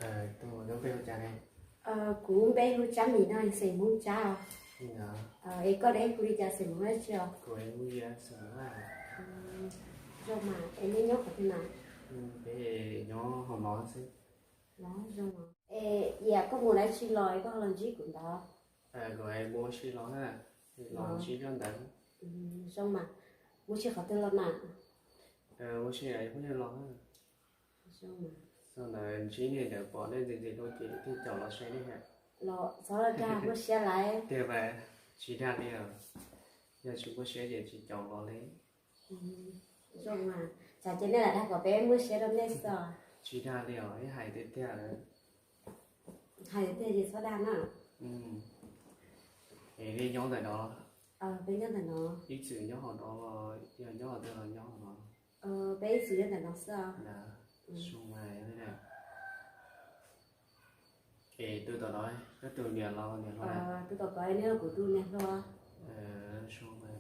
Tus nyob peb hu cas ne? Kuv npe hu Tsab Mim no, xeem Hmoob Tsab. Es koj ne, hu li cas, xeem Hmoob dab tsi os? Zoo mas, es nej nyob qhov twg na? Peb nyob hauv no xwb. Los zoo. Es yam koj mus dab tsi los koj ho los ntsib kuv ntawd? Kuv mus ua si los na, los ntsib koj ntawd. Zoo mas, mus si qhov twg los na? Ua si phooj ywg los. Zoo mas. Txog ntawd ntsib nej ntawd pom nej ntxim ntxim hlub ces thiaj caum los saib nej hais. Los txhob dag, muaj siab lawm. Tiag mas, tsis dag li os. Yog tsis muaj siab ces tsis caum los li. Zoo mas, tsam ces nej lam dag kom peb muaj siab rau nej xwb os. Tsis dag li os, ib hais tiag tiag. Hais tiag ces txhob dag na. Es nej nyob ntawm no? Peb nyob ntawm no. Ib txwm nyob hauv no los yog nyob hauv twg los nyob hauv no? Peb ib txwm nyob ntawm no xwb os. Zoo mas. Es tus tom no, koj tus niam laus niam hluas? Tus tom tod, nws yog kuv tus niam hluas. Zoo mas.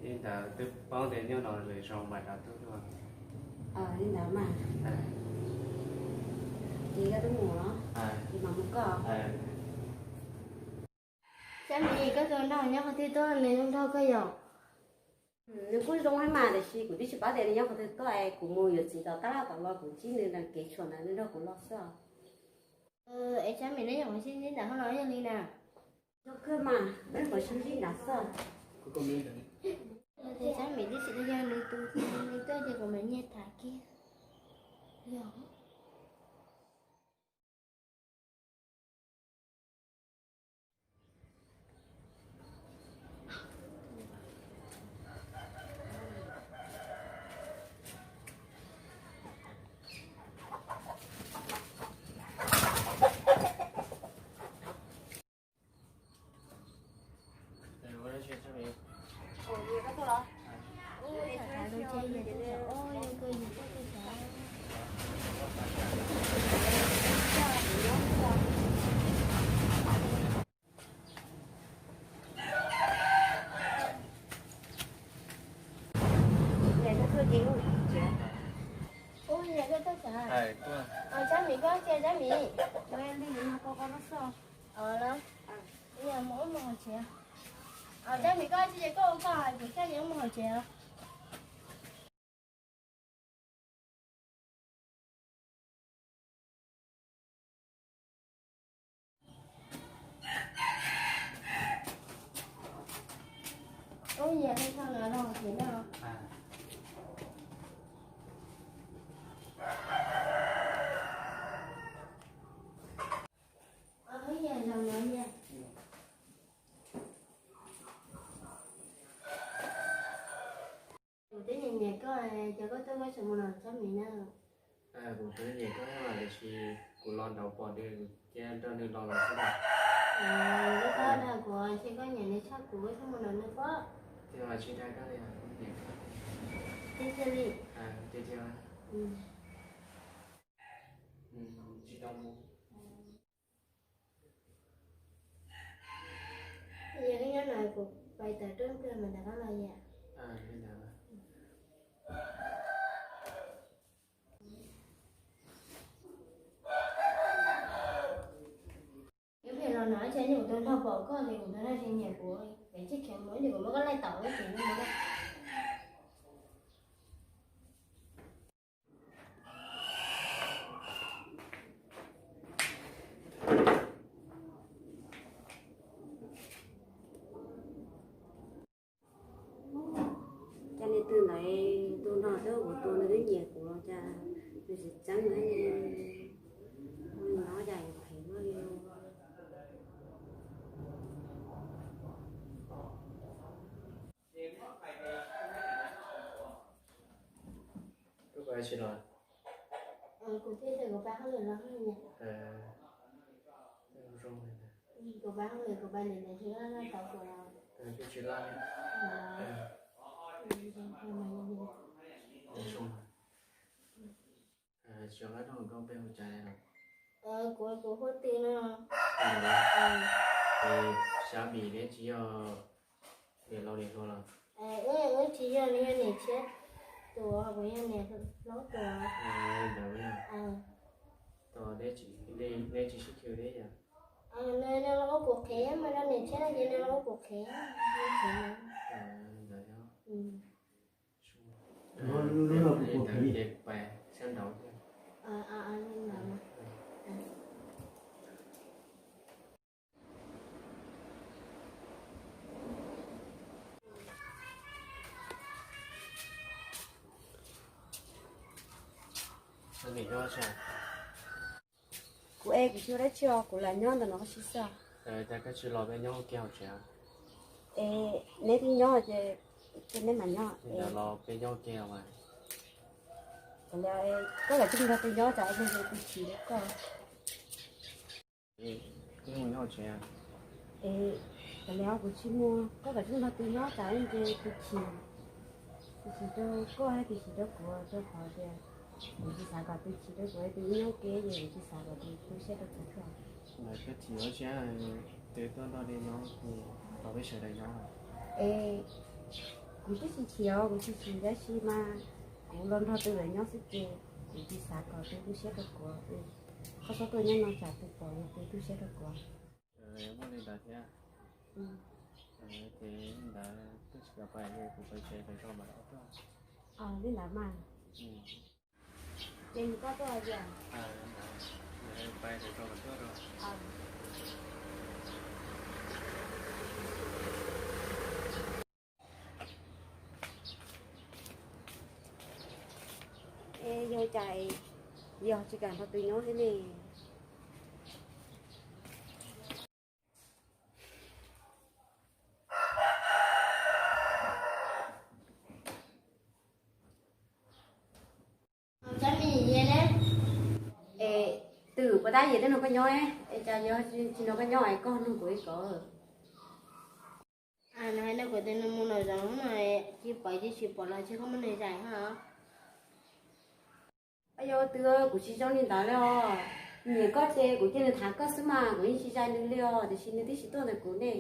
Li ntawd twb paub tias nyob no lawm, zoo mas rov tuaj dua. Li ntawd mas. Ces koj twb mus, ces mam mus koj. Tsab Mim, koj tus nraug nyob qhov twg tuaj, nws zoo nraug kawg yom? Nws kuj zoo thiab mas, tiam sis kuv twb tsis paub tias nws nyob qhov twg tuaj, kuv mus yuav txiv tom tab laj tom los kuv ntsib nws ntawm kev tshuam ntawd, nws nrog kuv los xwb os. Es Tsab Mim, neb nyuam qhuav sib ntsib ntawm hauv no yog li na? Zoo kawg mas, neb nyuam qhuav sib ntsib ntawd xwb. Yog tias Tsab Mim twb tsis tau yog nws tus, nws tuaj ces kuv mam nyiag tham kiag. Yog. Tsab Mim, koj cia Tsab Mim. Mus ub mus hauv tsev. Tsab Mim, koj cia koj ua koj, kuv xyaj ces mus hauv tsev. Kuv twb nyiam nyiam koj, cas koj tuaj koj tseem mus nrog Tsab Mim na? Kuv twb nyiam koj thiab mas, tiam sis kuv los nraud pom nws, kuv cia nrog nws los lawm xwb. Koj dag kuv, ntshe koj nyiam nws tshaj kuv, koj thiaj mus nrog nws pob. Tiag mas, tsis dag koj li, kuv nyiam koj. Tiag tiag li. Tiag tiag. Tsis tau mus. Yog koj nyob no kuv pais tawm rooj pliag mas nrog koj los yam. Ib pliag los no ib tsam kuv tau nrog pom koj ces kuv tau nrog tsis nyiam kuv, es tsis khiav mus ces kuv muab koj laij tau ib tsam no. Cas niag twg ntawd tus no twb kuv tus nws twb nyiam kuv los cas nws tsis txeeb li, ua li no cas yuav phem luaj li. Kuv thiaj tias kuv pab hauj lwm los hauj lwm. Kuv pab hauj lwm, kuv pab lwm ntawd tsis laj tau kuv los. Kuv tsis laj. Tsis laj rau koj peb hu cas los? Kuv, kuv hu Twm no. Xyab Mim neb tsis yog niam laus niam hluas los? Wb tsis yog, nws yog niam tshiab. Tus kuv yog niam hlob tus. Ntawd yog. Tos neb tsis, neb tsis sib khw thiab yog? Nws los ua kuv qhev mas, rau niam tshiab no ces nws los ua kuv qhev. Ntawd yog. Ntawd ces pais sab nraud thiab. Kuv es kuv tsis ua dab tsi os, kuv lam nyob ntawm no ua si xwb. Cas koj tsis los peb nyob ua ke hauv tsev? Es neb twb nyob ces neb mam nyob. Los peb nyob ua ke os mas. Koj lam tsis nrog tus nyob tsam ib pliag tus chim rau koj. Koj mus nyob hauv tsev. Es kav liam, kuv tsis mus, koj lam tsis nrog tus nyob tsam ib pliag tus chim, tus chim rau koj, tus chim rau kuv, rau qhov tias kuv tsis xav kom tus chim rau kuv, tus nyob ua ke ces kuv tsis xav kom tus tu siab rau kuv thiab. Koj chim ua siab, tus tuaj nrog neb nyob, tos peb sawv daws nyob. Es kuv twb tsis chim os, kuv tsis chim, tab sis mas kuv los nrog tus lawv nyob xwb ces kuv tsis xav kom tus tu siab rau kuv. Koj txhob tuaj nyob no tsam tus pom yog tus tu siab rau kuv. Muaj li ntawd thiab. Ces ntawd twb tsis kam pais, kuv pais tsev pais tso mam li tuaj. Li ntawd mas. Ces koj tuaj tias pais tsev tso mam tuaj rau. Es yog cas yog tsis kam nrog tus nyob thiab ne? Es twb puas tab yim twb nrog koj nyob, es cas yog tsis nrog koj nyob es koj nug kuv li ko? Nws hais no kuv tias nws mus nram zoov no, tsis pom tsis pom los tsis, koj muab nws zais os. Yog twb kuv tsis zoo li ntawd li os. Nyiam koj ces kuv cia nws tham koj xwb mas, kuv yeej tsis zais nws li os, tiam sis nws twb tsis tuaj ntawm kuv ne.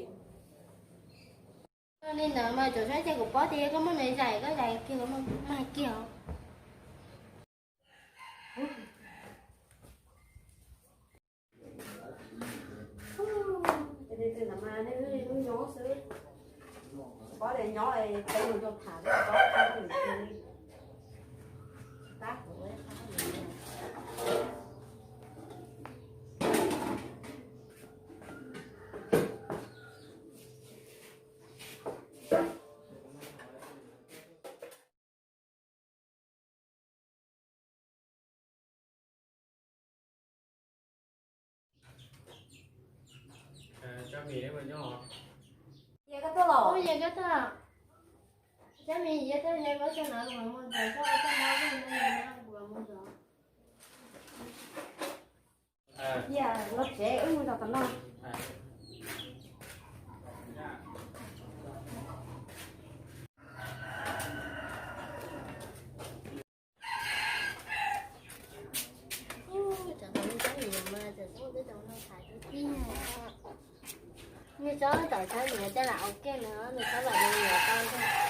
Li ntawd mas txhob saib, ces kuv paub tias yog koj muab nws zais, koj zais kiag, mag kiag os. Tus ntawd mas nej lub nyob xwb, paub tias nyob peb mus rau tham, paub tias li. Los tsev wb mus zov tom no. Nws txhob tawm tshaib nws coj lam ua ke no, nws txhob lam ua tau.